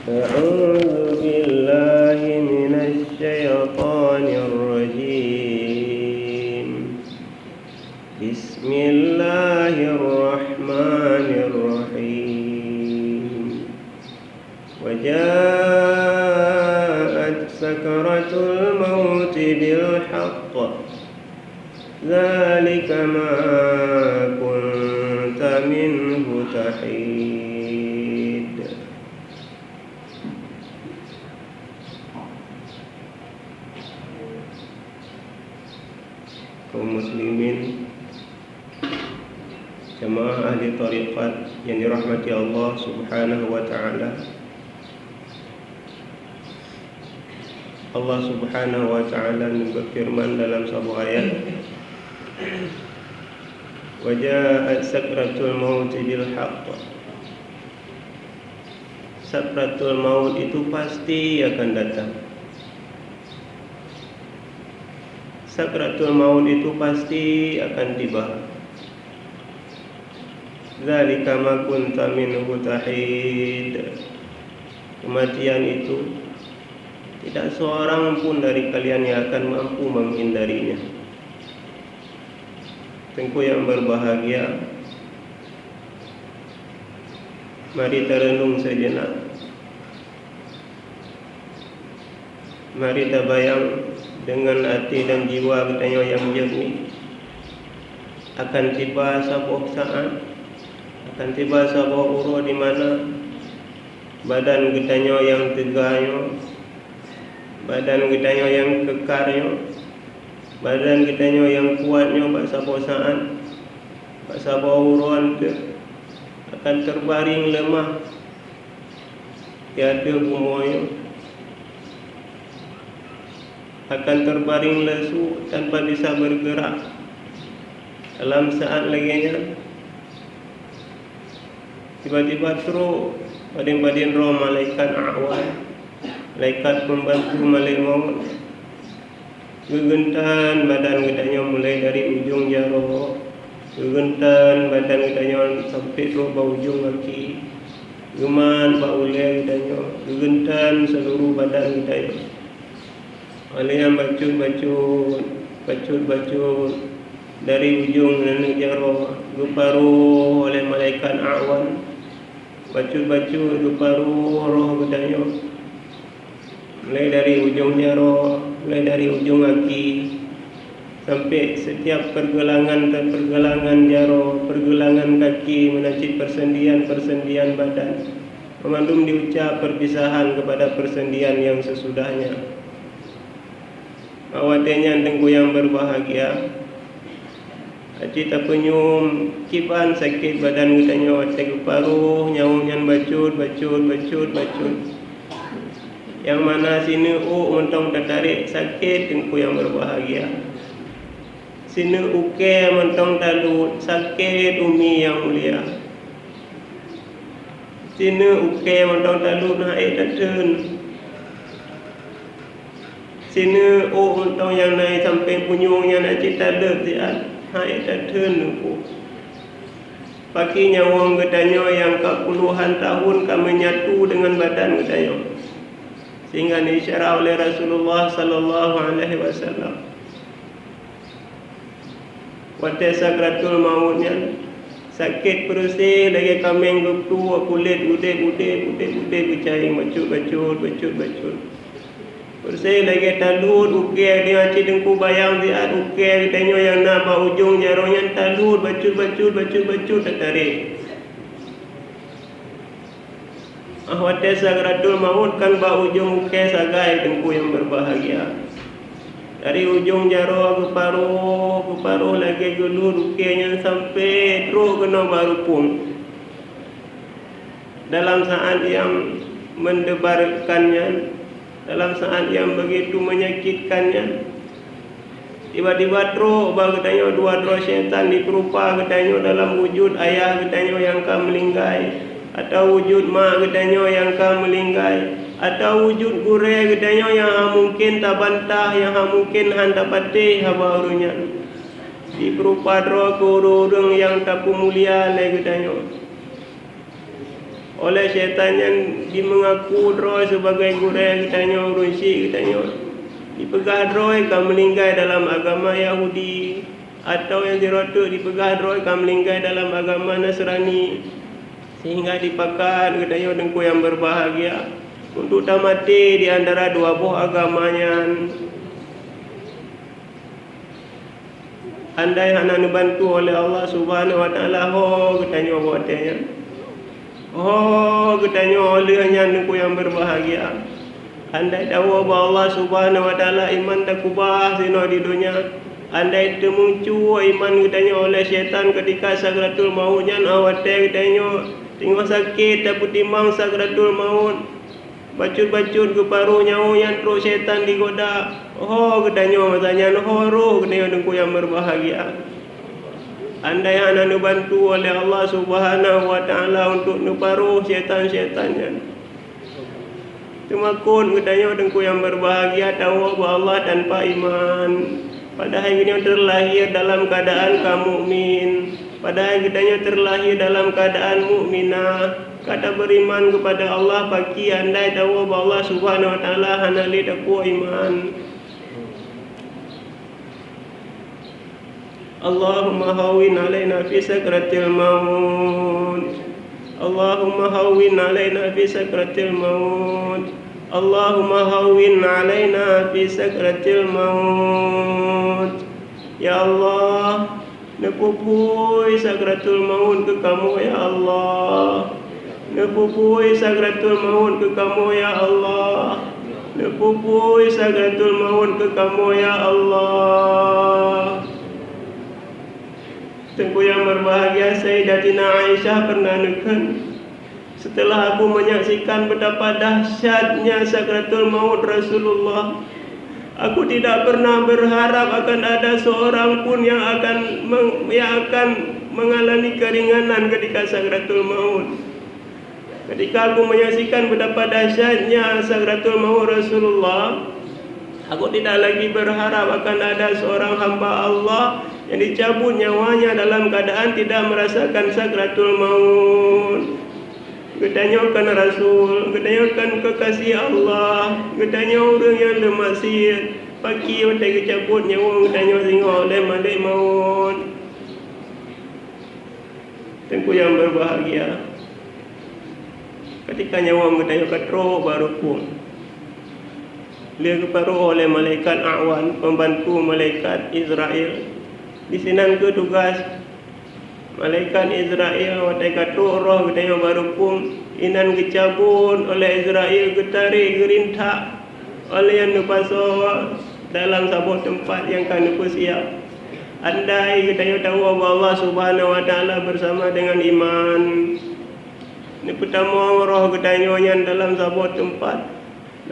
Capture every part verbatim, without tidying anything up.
أعوذ بالله من الشيطان الرجيم. بسم الله الرحمن الرحيم. وجاءت سكرة الموت بالحق. ذلك ما كنت منه تحيد. Kaum muslimin, jamaah ahli tariqat yang dirahmati Allah Subhanahu wa Ta'ala. Allah Subhanahu wa Ta'ala berfirman dalam sebuah ayat, "Wa ja'at sakratul mauti bil haqq." Sakratul maut itu pasti akan datang. Sakratul maut itu pasti akan tiba. Dzalika ma kunta minhu tahid. Kematian itu, tidak seorang pun dari kalian yang akan mampu menghindarinya. Teungku yang berbahagia, mari tarenung sejenak. Mari tabayang deungon até dan jiwa geutanyoe nyang jernih, akan tiba saboh saát, akan tiba saboh uroe di mana badan geutanyoe nyang teuga nyoe, badan geutanyoe nyang keukar nyoe, badan geutanyoe nyang kuat nyoe bak saboh saát, bak saboh uroe teuk akan teubaring leumah di ateueh bumoe nyoe, akan teubaring lesu tanpa bisa bergerak. Dalam saát lagée nyan, tiba-tiba trok padum-padum droe malaikat a'wan, malaikat pembantu malaikat maut. Geugeuntan badan geutanyoe mulai dari ujong jaroe, geugeuntan badan geutanyoe sampai trok bak ujong gaki, geumat bak ulée geutanyoe, geugeuntan seuluruh badan geutanyoe. Óh lheueh nyan bacut-bacut, bacut-bacut dari ujong aneuk jaroe geuparoh oleh malaikat a'wan, bacut-bacut geuparoh roh geutanyoe. Mulai dari ujong jaroe, mulai dari ujong gaki, sampai setiap pergelangan dan pergelangan jaroe, pergelangan kaki, meunan cit persendian-persendian badan, banmandum diucap perpisahan kepada persendian yang sesudahnya. Bak watée nyan, teungku yang berbahagia, aci tapeunyum kiban sakét badan geutanyoe watée geuparoh nyawöng nyan bacut, bacut, bacut, bacut. Nyang mana sineuk ôk mantong tatarek sakét, teungku yang berbahagia. Sineuk ukée mantong talot sakét, umi yang mulia. Sineuk ukée mantong talot hana ék tatheun. Sineuk ôk mantong nyang na sampoe punyueng nyan aci talot siat, hana ék tatheun neupôh. Pakri nyawöng geutanyoe nyang ka puluhan tahun ka menyatu deungon badan geutanyoe, sehingga neusyarah oleh Rasulullah sallallahu alaihi wasallam. Watée sakratul maut nyan, sakét peureuseh lagée kaméng geupluek kulét udeb-udeb, udeb-udeb geucayeng bacut-bacut, bacut-bacut. Peureuseh lagée talot ukée, di aci teungku bayang siat ukée geutanyoe nyang na bak ujong jaroe nyan talot bacut-bacut, bacut-bacut tatarek. Ah, watée sakratul maut kan bak ujong ukée sagai, teungku yang berbahagia. Dari ujong jaroe geuparoh, geuparoh lagée geulot ukée nyan sampoe trok keunoe bak rupông. Dalam saát nyang mendebarkan nyan, dalam saát nyang begitu menyakitkan nyan, tiba-tiba trok bak geutanyoe dua droe syaitan jipeurupa geutanyoe dalam wujud ayah geutanyoe nyang ka meulinggai, atawa wujud mak geutanyoe nyang ka meulinggai, atawa wujud gurée geutanyoe nyang hana mungken tabantah, nyang hana mungken hana tapatéh haba ureuëng nyan. Jipeurupa droe keu ureuëng-ureuëng nyang tapeumulia lé geutanyoe. Oleh syaitan nyan jimeungaku droe sibagai gurée geutanyoe, ureuëng syik geutanyoe. Jipeugah droe ka meuninggai dalam agama Yahudi, atawa nyang sidroe teuk jipeugah droe ka meuninggai dalam agama Nasrani. Sehingga dipakat geutanyoe, Teungku nyang berbahagia, untuk tamaté di antara dua boh agama nyan. Andai hana neubantu oleh Allah Subhanahu wa Taala, ho geutanyoe watée nyan. Ho geutanyoe lheueh nyan, Teungku nyang berbahagia. Andai tawoe bak Allah Subhanahu wa Taala, iman takeubah sinoe di donya. Andai teumuncue iman geutanyoe oleh syaitan ketika sakratul maut nyan, watée geutanyoe teungoh sakét tapeutimang sakratul maut. Bacut-bacut geuparoh nyawöng nyan trok syaitan digoda. Ho geutanyoe masa nyan, ho roh geutanyoe, Teungku nyang berbahagia. Andai hana neubantu oleh Allah Subhanahu wa Taala untuk neuparoh syaitan-syaitan nyan, teumakot geutanyoe, Teungku nyang berbahagia, tawoe bak Allah tanpa iman. Padahai geutanyoe teulahé dalam keuadaan ka mukmin. Padahai geutanyoe teulahé dalam keuadaan mukminah. Ka taberiman keupada Allah, pakri andai tawoe bak Allah Subhanahu wa Taala hana lé tapuwoe iman. Allahumma hawwin alaina fi sakratil maut. Allahumma hawwin alaina fi sakratil maut. Allahumma hawwin alaina fi sakratil maut. Ya Allah, neupeuphôi sakratul maut keu kamoe, ya Allah. Neupeuphôi sakratul maut keu kamoe, ya Allah. Neupeuphôi sakratul maut keu kamoe, ya Allah. Teungku nyang berbahagia, Sayyidatina Aisyah pernah neukheun, "Setelah aku menyaksikan betapa dahsyatnya sakratul maut Rasulullah, aku tidak pernah berharap akan ada seorang pun yang akan meng-, yang akan mengalami keringanan ketika sakratul maut." Ketika aku menyaksikan betapa dahsyatnya sakratul maut Rasulullah, aku tidak lagi berharap akan ada seorang hamba Allah yang dicabut nyawanya dalam keadaan tidak merasakan sakratul maut. Geutanyoe kan rasul, geutanyoe kan kekasih Allah, geutanyoe ureuëng nyang leumaksiet, pakri watée geucabut nyawöng geutanyoe singoh oleh malaikat maut. Teungku nyang berbahagia, ketika nyawöng geutanyoe ka trok bak rukung, lheueh geuparoh oleh malaikat Awan, pembantu malaikat Israel. Di sinan kheueh tugas malaikat Israel, watée ka trok roh geutanyoe bak rukung, inan geucabut oleh Israel, geutarek, geurintak oleh nyang neupasoe dalam saboh teumpat nyang ka neupeusiab. Andai geutanyoe tawoe bak Allah Subhanahu wa Taala bersama dengan iman, neupeutamong roh geutanyoe nyan dalam saboh teumpat,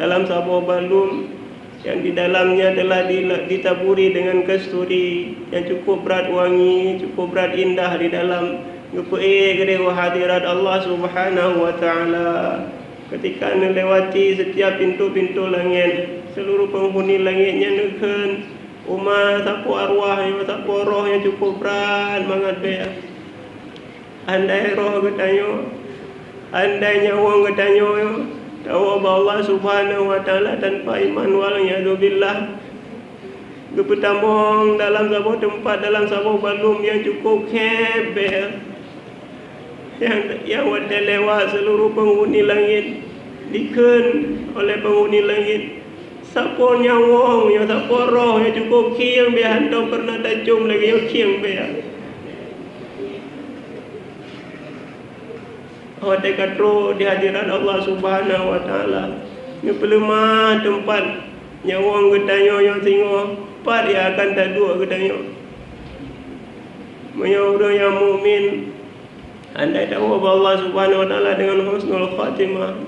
dalam saboh balum yang di dalamnya telah di-, ditaburi dengan kasturi yang cukup brat wangi, cukup brat indah di dalam, geupeuék keudéh u hadirat Allah Subhanahu wa Taala. Ketika neulewati setiap pintu-pintu langét, seluruh penghuni langét nyan neukheun, "Uma sapo arwah nyoe, sapo roh nyang cukup brat mangat bée." Andai roh geutanyoe, andai nyawöng geutanyoe tawoe bak Allah Subhanahu wa Taala tanpa iman, wal iyadzu billah, geupeutamong dalam saboh teumpat, dalam saboh balum nyang cukup khép bée, nyang, nyang watée lewat seluruh penghuni langét dikheun oleh penghuni langét, "Sapo nyawöng nyoe, sapo roh nyang cukup khieng bée, hántom peureunah tacöm lagée nyoe khieng bée." Watée ka trok di hadirat Allah Subhanahu wa Taala, neupeuleumah teumpat nyawöng geutanyoe nyang singoh, pat nyang akan taduek geutanyoe. Meunyoe ureuëng nyang mukmin, andai tawoe bak Allah Subhanahu wa Taala dengan husnul khatimah,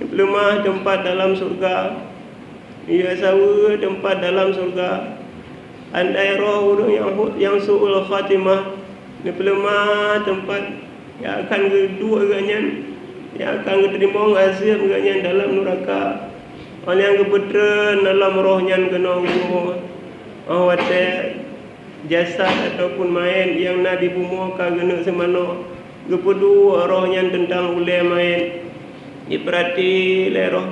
neupeuleumah teumpat dalam syurga, neuyue saweue teumpat dalam syurga. Andai roh ureuëng nyang hu-, nyang su'ul khatimah, neupeuleumah teumpat nyang akan geuduek geuhnyan, nyang akan geuteurimong azeub geuhnyan dalam nuraka. Óh lheueh nyan geupeutreun dalam roh nyan keunoe bumoe. Óh watée jasad ataupun manyét nyang na di bumoe ka geuneuk seumanoe, Geupeuduek roh nyan teuntang ulée manyét. Jipeurati lé roh.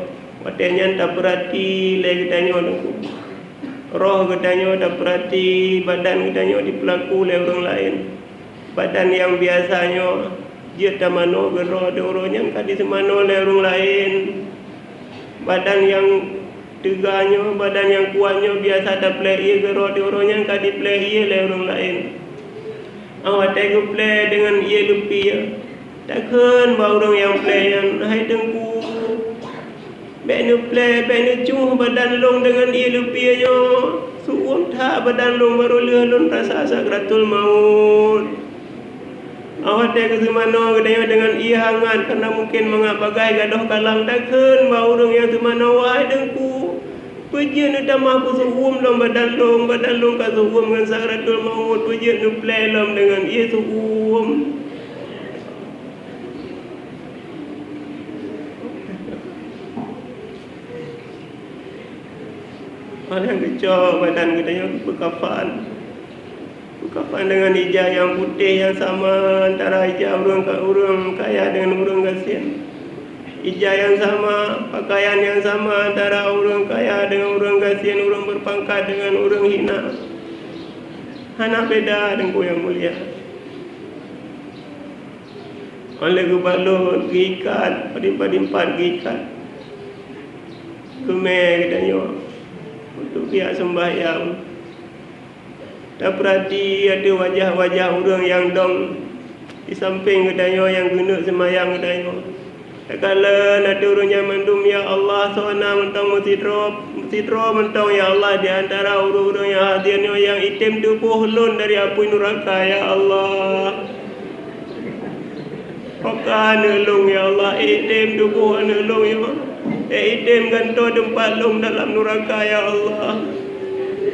Watée nyan tapeurati lé geutanyoe teungku. Roh geutanyoe tapeurati, badan geutanyoe jipeulaku lé ureuëng laén. Badan nyang biasa nyoe jeuet tamanoe geudroe di uroe nyan ka jiseumanoe lé ureuëng laén. Badan nyang teuga nyoe, badan nyang kuat nyoe biasa tapleh ié geudroe di uroe nyan ka jipleh ié lé ureuëng laén. Awai watée geupleh deungon ié leupie, takheun bak ureuëng nyang pleh nyan, "Hai teungku, bék neupleh, bék neucuh badan lôn deungon ié leupie nyoe. Seuuem that badan lôn barô lheueh lôn rasa sakratul maut." Awai watée geuseumanoe geutanyoe deungon ié hangat, kareuna mungken mangat bagaih gadôh kalang, takheun bak ureuëng nyang seumanoe, "Wahai teungku, peue jeuet neutamah peuseuuem lom badan lôn, badan lôn ka seuuem ngon sakratul maut, peue jeuet neupleh lom deungon ié seuuem." Óh lheueh geucok badan geutanyoe geupeukapan. Geupeukapan deungon ija nyang putéh nyang sama antara ija ureuëng ka-, ureuëng kaya deungon ureuëng gasien. Ija nyang sama, pakaian nyang sama antara ureuëng kaya deungon ureuëng gasien, ureuëng beupangkat deungon ureuëng hina. Hana beda, Teungku nyang mulia. Óh lheueh geubalot, geuikat, padum-padum pat geuikat. Geumé geutanyoe untuk geujak seumbahyang. Tapeurati ateueh wajah-wajah ureuëng nyang dong di sampéng geutanyoe nyang geuneuk seumayang geutanyoe. Takalon ateueh ureuëng nyan mandum, "Ya Allah, soe na mantong meusidroe, meusidroe mantong, ya Allah, di antara ureuëng-ureuëng nyang hadir nyoe nyang item tuboh lôn dari apui nuraka, ya Allah." Oka aneuk lôn, ya Allah, éh item tuboh aneuk lôn, ya Allah. Éh item gantoe teumpat lôn dalam nuraka, ya Allah.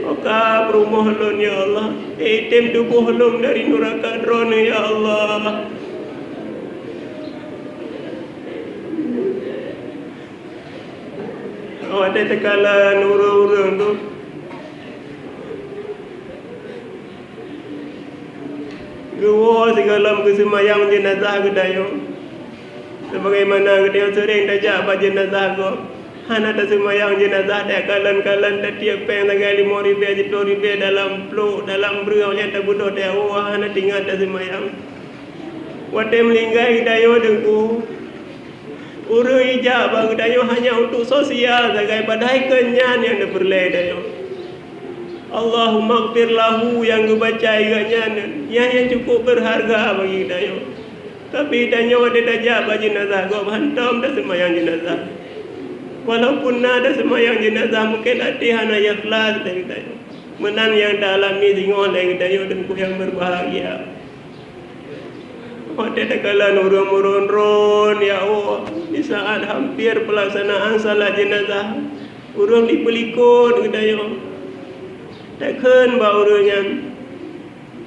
Oka peurumoh lôn, ya Allah. Éh item tuboh lôn dari nuraka Droeneuh, ya Allah. Watée takalon ureuëng-ureuëng tu, geuwoe sigohlom geuseumayang jeunazah geutanyoe. Sebagaimana geutanyoe seuréng tajak bak jeunazah gob, hana taseumayang jeunazah, takalon-kalon tatiep péng sagai limong ribée, siplôh ribée dalam plôk, dalam breueh, nyan tabeudôh tawoe, hana teuingat taseumayang. Watée meuninggai geutanyoe Teungku, ureuëng ijak bak geutanyoe hanya untuk sosial sagai, padahai kon nyan nyang tapeureulée tanyoe. Allahummaghfir lahu nyang geubaca geuhnyan, nyan nyang cukup beurharga bagi geutanyoe. Tapi tanyoe watée tajak bak jeunazah gob, hántom taseumayang jeunazah. Walaupun na taseumayang jeunazah, mungken até hana ikhlas dari tanyoe. Meunan nyang taalami singoh lé geutanyoe Teungku nyang beubahgia. Watée takalon ureuëng meuron-ron, ya Allah, di saat hampir peulaksanaan salat jeunazah, ureuëng jipeulikot geutanyoe. Takheun bak ureuëng nyan,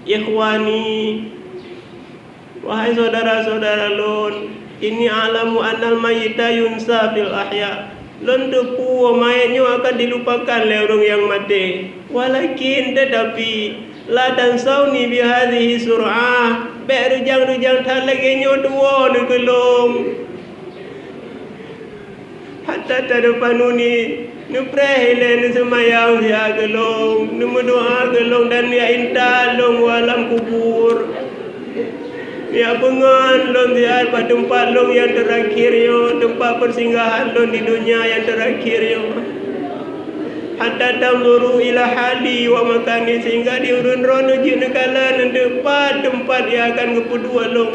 "Ikhwani, wahai syedara-syedara lôn, inni a'lamu annal mayyita yunsa fil ahya." Lôn teupeu manyét nyoe akan dilupakan lé ureuëng nyang maté. Walakin, teutapi, la tansauni bihadhihi sur'ah, bék reujang-reujang that lagée nyoe tuwoe neuh keu lôn. Hatta tadfanuni, neupreh ilée neuseumayang siat keu lôn, neumeudoá keu lôn dan neuintat lôn u alam kubur. Neupeungon lôn siat bak teumpat lôn nyang teurakhir nyoe, teumpat peusinggahan lôn di donya nyang teurakhir nyoe. Hatta tanzuru ila hali wa makani, sehingga di ureuëng droeneuh jeuet neukalon eunteuk pat teumpat nyang akan geupeuduek lôn.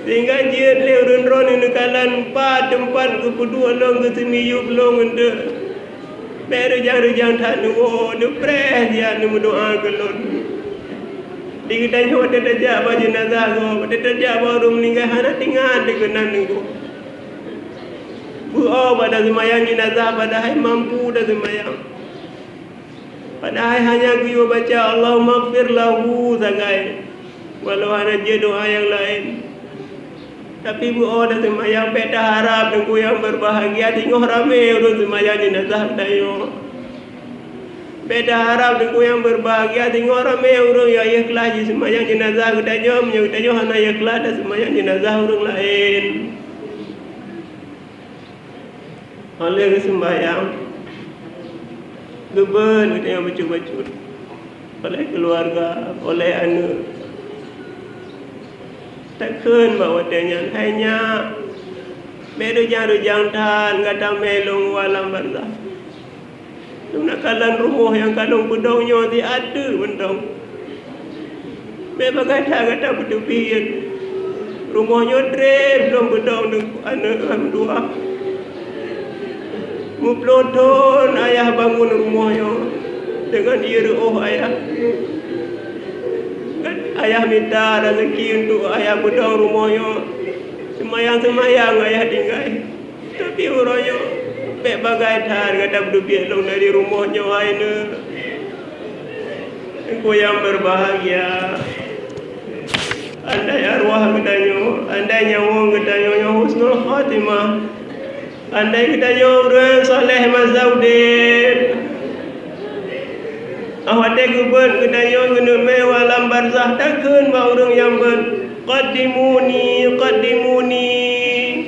Sehingga jeuet lé ureuëng droeneuh neukalon pat teumpat geupeuduek lôn, geuseumiyueb lôn eunteuk. Bék reujang-reujang that neuwoe, neupreh siat neumeudoá keu lôn. Di geutanyoe watée tajak bak jeunazah gob, watée tajak bak ureuëng meuninggai hana teuingat dikeue nan neugob. Beuo bak taseumayang jeunazah padahai mampu taseumayang. Padahai hanya geuyue baca Allahummaghfir lahu sagai, walau hana jeuet doá nyang laén. Tapi beuo taseumayang, bék taharab Teungku nyang beubahgia singoh ramé ureuëng seumayang jeunazah geutanyoe. Beda harab Teungku nyang berbahagia, singoh ramé ureuëng nyang ikhlas jiseumayang jeunazah geutanyoe, meunyoe geutanyoe hana ikhlas taseumayang jeunazah ureuëng laén. Óh lheueh geuseumbayang, geubeuet geutanyoe bacut-bacut oleh keuluwarga, oleh aneuëk. Takheun bak watée nyan, "Hai nyak, bék reujang-reujang that gata mé lôn u alam barzakh. Lôn na kalon rumoh nyang ka lôn peudong nyoe siat teuk mantong. Bék bagaih that gata peuteubiet. Rumoh nyoe treb lôn peudong deungon aneuëk lôn dua. Meuploh thon ayah bangon rumoh nyoe deungon ié reuôh ayah. Ayah mita raseuki untuk ayah peudong rumoh nyoe. Seumayang-seumayang ayah tinggai. Tapi uroe nyoe, bék bagaih that gata peuteubiet lôn dari rumoh nyoe, hai neuëk." Teungku nyang berbahagia, andai arwah geutanyoe, andai nyawöng geutanyoe nyoe husnul khatimah, andai geutanyoe ureuëng saleh masa udeb, óh watée geubeuet geutanyoe keuneuk mé u alam barzakh, takheun bak ureuëng nyang beuet, "Qaddimuni, qaddimuni,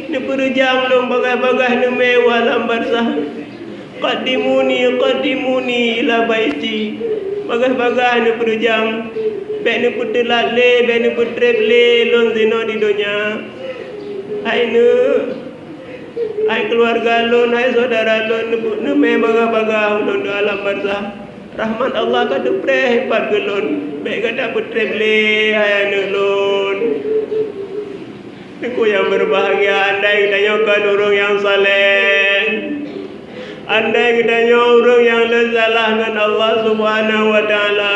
neupeureujang lôn bagaih-bagaih neumé u alam barzakh. Qaddimuni, qaddimuni ila baiti." Bagaih-bagaih neupeureujang, bék neupeuteulat lé, bék neupeutreb lé lôn zinoe di donya. Hai neuëk, hai keuluwarga lôn, hai syedara lôn, neupeu-, neumé bagaih-bagaih ulôn di alam barzakh. Rahmat Allah ka teupreh pat keu lôn, bék gata peutreb lé, hai aneuëk lôn. Teungku nyang berbahagia, andai geutanyoe kon ureuëng nyang saleh, andai geutanyoe ureuëng nyang le salah ngon Allah Subhanahu wa Taala,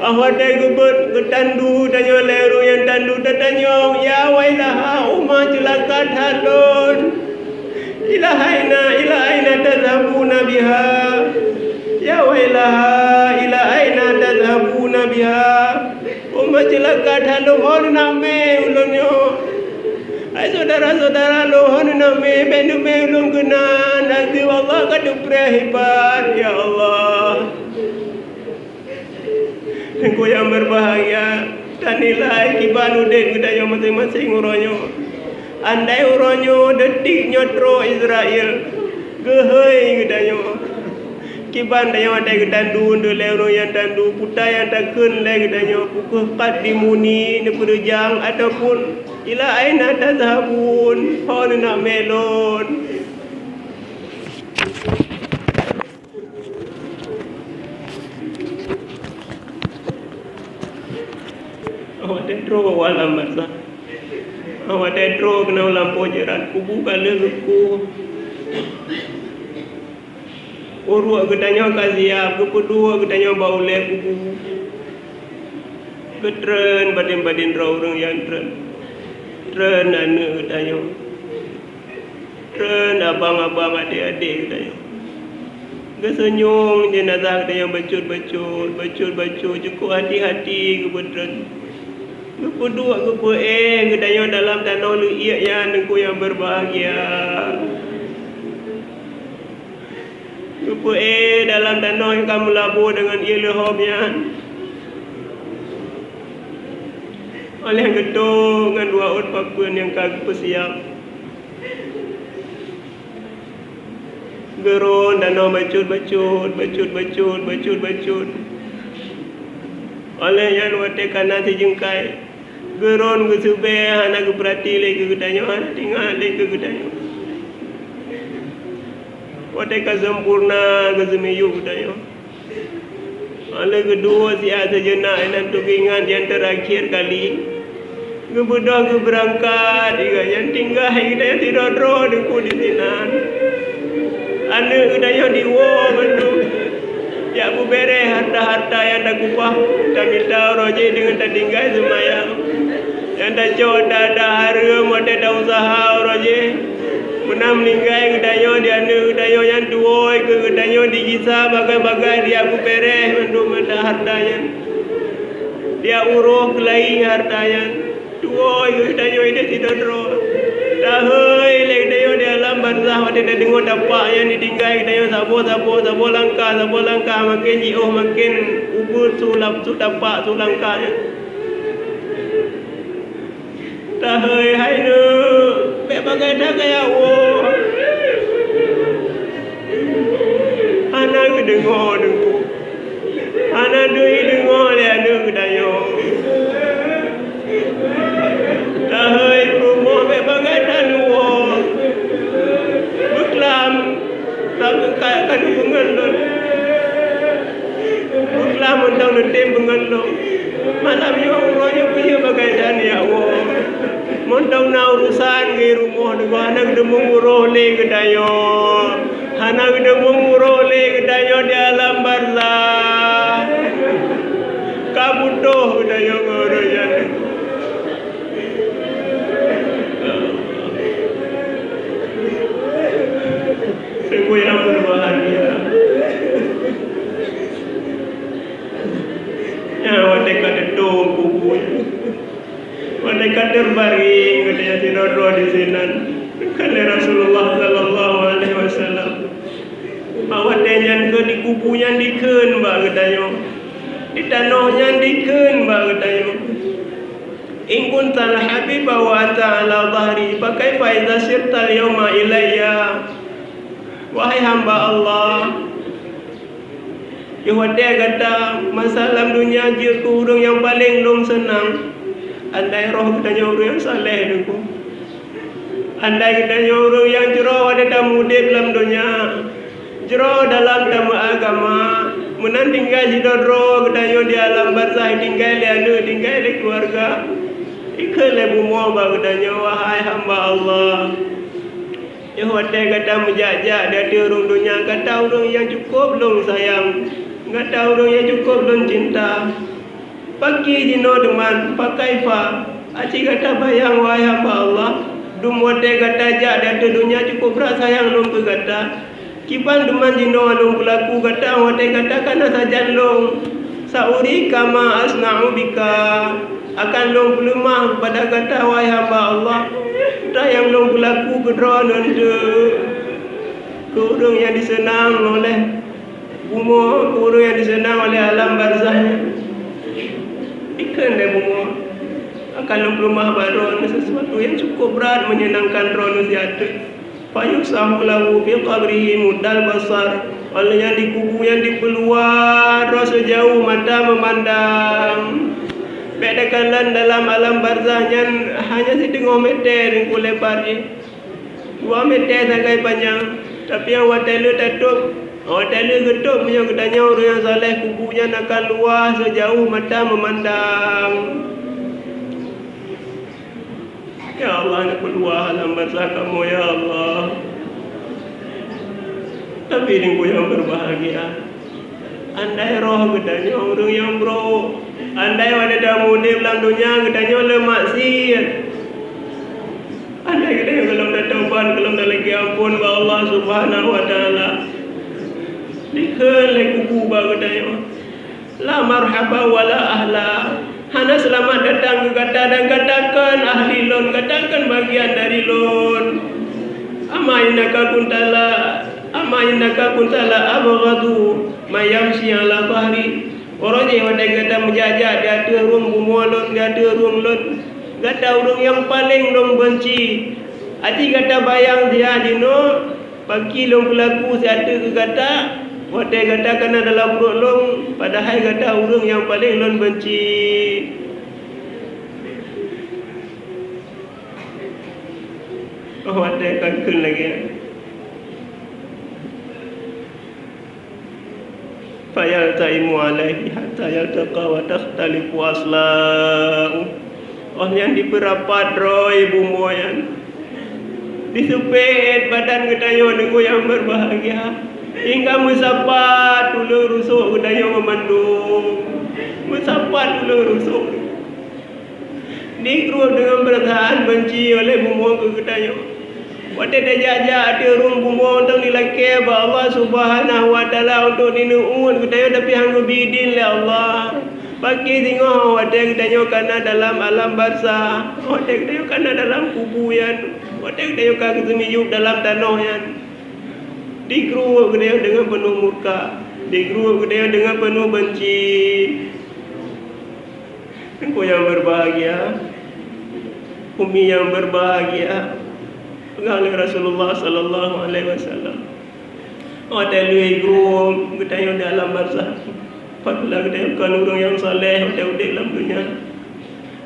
óh watée geubeuet geutandu tanyoe lé ureuëng nyang tandu, tatanyong, "Ya wailaha, uma ceulaka that lôn! Ila aina, ila aina tadhhabuna biha? Ya wailaha, ila aina tadhhabuna biha? Uma ceulaka that lôn, ho neuneuk mé ulôn nyoe? Hai syedara-syedara lôn, ho neuneuk mé, bék neumé ulôn keunan, azeub Allah ka teupreh ipat, ya Allah." Teungku nyang berbahagia, tanilai kiban udeb geutanyoe maséng-maséng uroe nyoe. Andai uroe nyoe, detik nyoe troh Israel geuhôi geutanyoe, kiban tanyoe watée geutandu lé ureuëng nyang tandu, peue nyang takheun lé geutanyoe, peu kheueh qaddimuni, neupeureujang, ataupun ila aina tadhhabun, ho neuneuk mé lôn? Watée troh u alam barzakh, watée troh keunoe lam poh jeurat, kubu ka lheueh geukueh. Uruek geutanyoe ka siab, geupeuduek geutanyoe bak ulée kubu. Geutreun baden-baden droe ureuëng nyang treun. Treun aneuëk geutanyoe. Treun abang-abang, adék-adék geutanyoe. Geuseunyueng jeunazah geutanyoe bacut-bacut, bacut-bacut, cukôp hati-hati geupeutreun. Geupeuduek, geupeuéh geutanyoe dalam tanoh leuiek nyan, Teungku nyang berbahagia. Geupeuéh dalam tanoh nyang ka meulaboh deungon ié leuhob nyan. Óh lheueh geuto ngon dua ôt papeuen nyang ka geupeusiab. Geurôn tanoh bacut-bacut, bacut-bacut, bacut-bacut. Óh lheueh nyan watée ka na sijeungkai, geurôn geuseubée hana geupeurati lé keu geutanyoe, hana teuingat lé keu geutanyoe. Watée ka sempurna geuseumiyueb geutanyoe. Óh lheueh geuduek siat seujeunak, inan teuingat nyang teurakhir kali. Geubeudôh geubeurangkat, nyan tinggai geutanyoe sidroe-droe Teungku disinan. Aneuëk geutanyoe diwoe mandum. Jak peubéréh hareuta-hareuta nyang takupah, tamita uroe jih deungon tatinggai seumayang. Nyang tacok that-that hareuem watée tauseuha uroe jih. Meunan meuninggai geutanyoe di aneuëk geutanyoe nyan tuwoe keu geutanyoe digisa bagai-bagai, dijak peubéréh mandum hareuta-hareuta nyan. Dijak uroh keulayi hareuta nyan. Tuwoe keu geutanyoe idéh sidroe-droe. Tahôi lé geutanyoe di alam barzakh. Watèe tadeungoe tapak nyan ditinggai geutanyoe saboh, saboh, saboh langkah, saboh langkah, maken jiôh, maken ubeut su lap-, su tapak, su langkah nyan. Tahôi hai neuk, bèk bagaih that keu nyan woe. Hana geudeungoe, Teungku. Hana deungoe lé aneuk geutanyoe. Tahôi rumoh bèk bagaih that neuwoe. Beuklam, tapi ka, ka neupeungon lôn. Beuklam mantong neutem peungon lôn. Malam nyoe uroe nyoe peue bagaih that nyan woe. Mantong na urusan di rumoh nyoe, hana geudeungoe uroe lé geutanyoe. Hana geudeungoe uroe lé geutanyoe di alam barzakh. Ka butôh geutanyoe ngon ureueng nyan. Sungguh nyang berbahagia. Nyan watèe ka teutôp kubu nyan. Watèe ka teubaring geutanyoe sidroe-droe di sinan, kheun lé Rasulullah sallallahu alaihi wasallam, watèe nyan keuh di kubu nyan dikheun bak geutanyoe, di tanoh nyan dikheun bak geutanyoe, "In kuntal habiba wa anta ala dhahri, fa kaifa idza sirtal yauma ilayya?" Wahai hamba Allah, Yoh watèe gata masa lam donya jeuet keu ureueng nyang paleng lôn seunang, andai roh geutanyoe ureueng nyang saleh, Teungku. Andai geutanyoe ureueng nyang jroh watèe tameuudép lam donya, jroh dalam tameuagama, meunan tinggai sidroe-droe geutanyoe di alam barzakh, tinggai lé aneuk, tinggai lé keuluwarga, dikheun lé bumoe bak geutanyoe, "Wahai hamba Allah, Yoh watèe gata meujak-jak di ateueh rhueng donya, gata ureueng nyang cukôp lôn sayang, gata ureueng nyang cukôp lôn cinta. Pakri jinoe teuma, fa kaifa? Aci gata bayang, wahai hamba Allah, dum watèe gata jak di ateueh donya cukôp brat sayang lôn keu gata. Kiban teuma jinoe lôn peulaku gata watèe gata ka na sajan lôn. Sa'urika ma asna'u bika." Akan lôn peuleumah keupada gata, wahai hamba Allah, peue nyang lôn peulaku keu droeneuh keu ureueng nyang diseunang oleh bumoe, keu ureueng nyang diseunang oleh alam barzakh nyan. Dikheun lé bumoe, akan lôn peuleumah bak droeneuh sesuatu nyang cukôp brat meunyeunangkan droeneuh siat teuk. Fayufsahu lahu fi qabrihi muddal basar. Óh lheueh nyan di kubu nyan dipeuluwa droe sijauh mata meumandang. Bèk takalon dalam alam barzakh nyan hanya siteungoh mètè Teungku lebar jih. Dua mètè sagai panyang. Tapi nyang watèe lheueh tatôp, watèe lheueh geutôp meunyoe geutanyoe ureueng nyang saleh, kubu nyan akan luwah sijauh mata meumandang. Ya Allah, neupeuluwa alam barzakh kamoe, ya Allah. Tapi Teungku nyang berbahagia, andai roh geutanyoe ureueng nyang brok, andai watèe tameuudép lam donya geutanyoe le maksiat, andai geutanyoe gohlom tataubat, gohlom talakèe amphon bak Allah Subhanahu wa Taala, dikheun lé kubu bak geutanyoe, "La marhaba wa la ahla." Hana seulamat datang keu gata dan gata kon ahli lôn, gata kon bagian dari lôn. Amma innaka kunta la, amma innaka kunta la abghadu man yamshi ala dhahri. Uroe jéh watèe gata meujak-jak di ateueh rhueng bumoe lôn, di ateueh rhueng lôn, gata ureueng nyang paleng lôn beunci. Aci gata bayang siat jinoe, pakri lôn peulaku siat teuk keu gata, watèe gata ka na dalam pruet lôn, padahai gata ureueng nyang paleng lôn beunci. Óh watèe ka kheun lagèe nyan. Fayaltaimu alaihi hatta yaltaqa wa takhtalifu asla'u. Óh nyan dipeurapat droe bumoe nyan. Diseupet badan geutanyoe Teungku nyang berbahagia. Hingga meusapat tuleueng rusok geutanyoe meumandum. Meusapat tuleueng rusok. Dikruet deungon peurasaan beunci oleh bumoe keu geutanyoe. Watèe tajak-jak ateueh rhueng bumoe, mantong dilakèe bak Allah Subhanahu wa Taala untuk jineuôt geutanyoe, tapi han geubi idin lé Allah. Pakri singoh watèe geutanyoe ka na dalam alam barzakh, watèe geutanyoe ka na dalam kubu nyan. Watée geutanyoe ka geuseumiyueb dalam tanoh nyan, digruek geutanyoe deungon peunoh murka, digruek geutanyoe deungon peunoh beunci. Teungku nyang berbahagia, umi nyang berbahagia, peugah lé Rasulullah sallallahu alaihi wasallam. Watée lheueh geutanyoe di alam barzakh, apabila geutanyoe kon ureuëng nyang saleh watée udeb lam donya,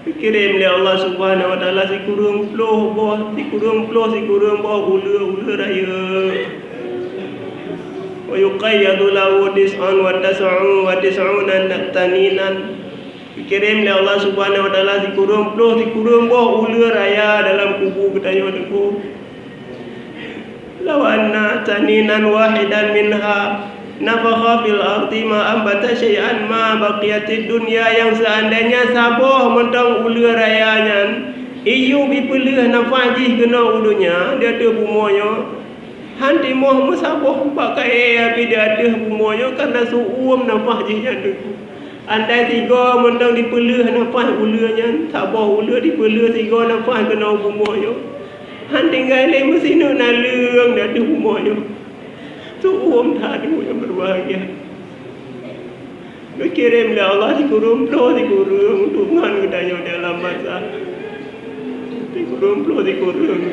geukirém lé Allah Subhanahu wa Taala sikureueng ploh boh, sikureueng ploh, sikureueng boh uleue-uleue rayeuk. Wa yuqayyadu lahu tis'an wa tis'u-, wa tis'una taninan. Geukirém lé Allah Subhanahu wa Taala sikureueng ploh, sikureueng boh uleue raya dalam kubu geutanyoe teungku. Law anna taninan wahidan minha nafakha fil ardi ma ambata syai'an ma baqiyatid dunya, nyang seandainya saboh mantong uleue raya nyan iyueb ipeuleueh nafah jih keunoe u donya di ateueh bumoe nyoe, han timoh meusaboh bak kayée api di ateueh bumoe nyoe kareuna seuuem nafah jih nyan teungku. Andai sigoe mantong dipeuleueh nafah uleue nyan, saboh uleue dipeuleueh sigoe nafah keunoe bumoe nyoe, han tinggai lé meusineuk naleueng di ateueh bumoe nyoe. Seuuem that teungku nyang berbahagia. Geukirém lé Allah sikureueng ploh sikureueng untuk ngon geutanyoe di alam barzakh. Sikureueng ploh sikureueng.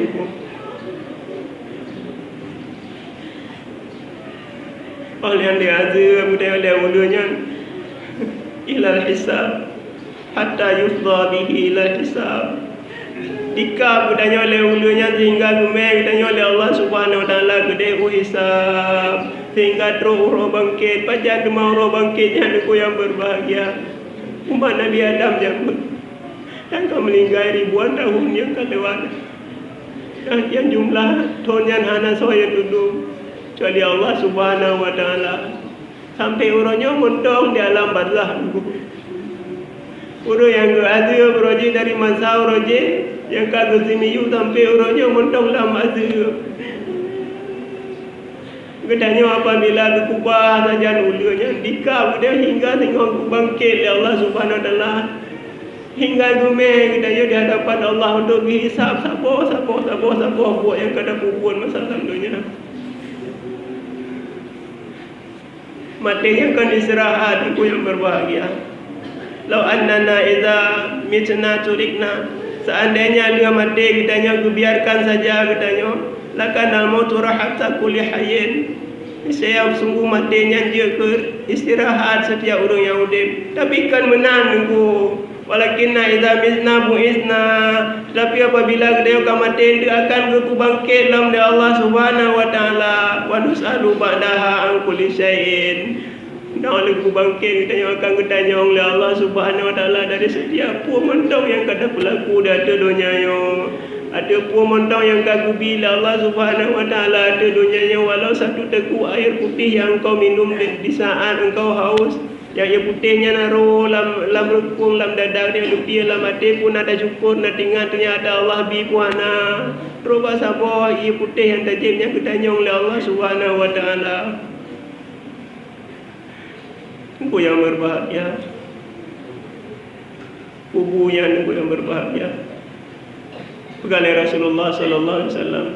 Óh lheueh nyan diazeueb geutanyoe lé uleue nyan ilal hisab, hatta yufdha bihi ilal hisab. Dikab geutanyoe lé uleue nyan sehingga geumé geutanyoe lé Allah Subhanahu wa Taala keudeh u hisab, sehingga trok uroe bangkét. Pajan teuma uroe bangkét nyan teungku nyang berbahagia? Umat Nabi Adam jameun nyang ka meuninggai ribuan tahun nyang ka lewat, nyang, nyang jumlah thon nyan hana soe nyang tudong, kecuali Allah Subhanahu wa Taala. Sampai uroe nyoe mantong di alam barzakh. Ureuëng nyang geuazeueb uroe jih dari masa uroe jih nyang ka geuseumiyueb sampai uroe nyoe mantong lam azeueb. Geutanyoe apabila geukubah sajan uleue nyan, dikab geutanyoe hingga singoh geubangkét lé Allah Subhanahu wa Taala, hingga geumé geutanyoe di hadapan Allah untuk geuhisab saboh, saboh, saboh, saboh buet nyang ka tapeubuet masa lam donya. Maté nyan kon istirahat, teungku nyang berbahagia. Lau annana idza mitna turikna, seandainya lheueh maté geutanyoe geubiarkan saja geutanyoe, lakanal mautu rahata kulli hayyin. Niscaya sungguh maté nyan jeuet keu istirahat setiap ureuëng nyang udeb. Tapi kon meunan teungku. Walakinna idza mitna bu'itsna, tetapi apabila geutanyoe ka maté, enteuk akan geupubangkét lom lé Allah Subhanahu wa Taala, wa nus'alu ba'daha an kulli syai'in. Dan oleh geupubangkét, geutanyoe akan geutanyong lé Allah Subhanahu wa Taala dari setiap peue mantong nyang ka tapeulaku di ateueh donya nyoe. Ateueh peue mantong nyang ka geubi lé Allah Subhanahu wa Taala ateueh donya nyoe, walau satu teguk air putih nyang engkau minum di, di saat engkau haus, nyang ié putéh nyan na rô lam, lam reukung, lam dada, nyang leupie lam até pun na tasyukur, na teuingat, teunyata Allah bi pun hana. Trok bak saboh ié putéh nyang tajieb nyan geutanyong lé Allah Subhanahu wa Taala. Teungku nyang berbahagia, kubu nyan teungku nyang berbahagia. Peugah lé Rasulullah sallallahu alaihi wasallam,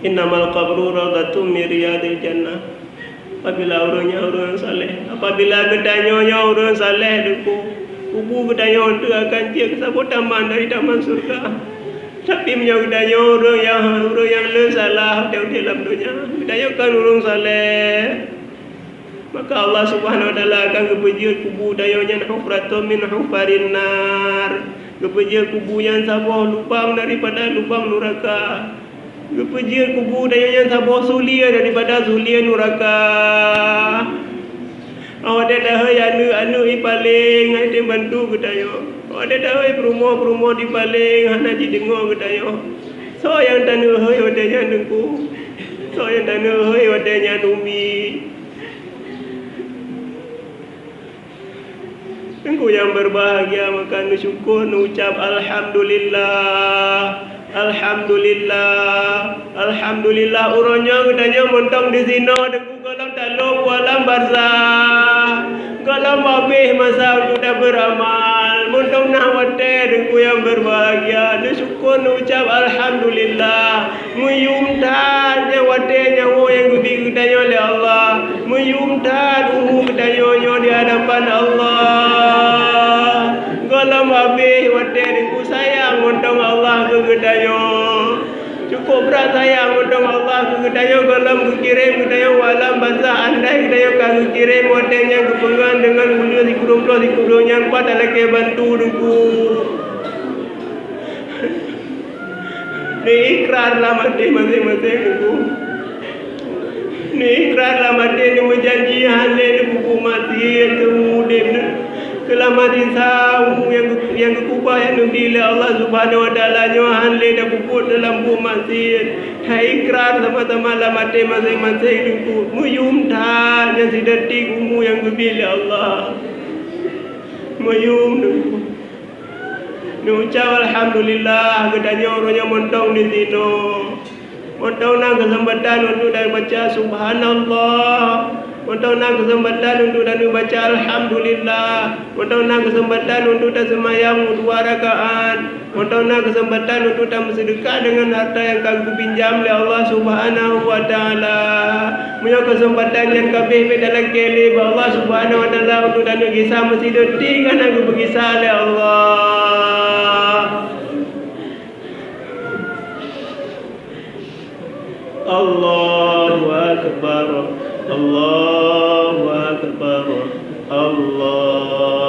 "Innamal qabru raudhatun min riyadil jannah." Apabila ureuëng nyan ureuëng saleh, apabila geutanyoe nyoe ureuëng saleh teungku, kubu geutanyoe enteuk akan jeuet keu saboh taman dari taman syurga. Tapi meunyoe geutanyoe ureuëng nyang, ureuëng nyang le salah, udeb-udeb lam donya, geutanyoe kon ureuëng saleh, maka Allah Subhanahu wa Taala akan geupeujeuet kubu tanyoe nyan hufratun min hufarin nar. Geupeujeuet kubu nyan saboh lubang daripada lubang nuraka. Geupeujeuet kubu tanyoe nyan saboh sulie daripada sulie nuraka. Awak deh dahai aneuk-aneuk ipaleng, hana jitem bantu geutanyoe. Awak deh dahai peurumoh-peurumoh dipaleng, hana jideungoe geutanyoe. Soe nyang taneuk hôi watée nyan teungku? Soe nyang taneuk hôi watée nyan umi? Teungku nyang berbahagia, maka neusyukur, neucap alhamdulillah, alhamdulillah, alhamdulillah. Uroe nyoe geutanyoe mantong disinoe teungku gohlom talop u alam barzah, gohlom habéh masa untuk taberamal. Mantong na watée teungku nyang berbahagia, neusyukur, neucap alhamdulillah. Meuyum that nyan watée nyoe nyang geubi geutanyoe lé Allah. Meuyum that umu geutanyoe nyoe di hadapan Allah. Gohlom habéh watée Teungku sayang mantong Allah keu geutanyoe. Cukup brat sayang mantong Allah keu geutanyoe, gohlom geukirém geutanyoe u alam barzakh, andai geutanyoe ka geukirém watée nyan geupeungon deungon uleue sikureueng ploh sikureueng nyan, pat talakée bantu Teungku. Neuikrar lam até maséng-maséng Teungku. Neuikrar lam até, neumeujanji hán lé neupeubuet maksiet seumeu udeb nyoe. Seulama sisa umu nyang geu-, nyang geukeubah nyang neubi lé Allah Subhanahu wa Taala nyoe hán lé tapeubuet dalam buet maksiet. Taikrar sama-sama lam até maséng-maséng Teungku. Meuyum that nyan sidetik umu nyang geubi lé Allah. Meuyum Teungku. Neucap alhamdulillah, geutanyoe uroe nyoe mantong di sinoe. Mantong na keuseumpatan untuk tabaca subhanallah. Mantong na keuseumpatan untuk taneubaca alhamdulillah. Mantong na keuseumpatan untuk taseumayang dua rakaat. Mantong na keuseumpatan untuk tameuseudeukah deungon harta nyang ka geupinjam lé Allah Subhanahu wa Taala. Meunyoe keuseumpatan nyan ka abéh, bék talakée lé bak Allah Subhanahu wa Taala untuk tanyoe gisa meusideuti hana geupeugisa lé Allah. Allahu Akbar, Allahu Akbar, Allah.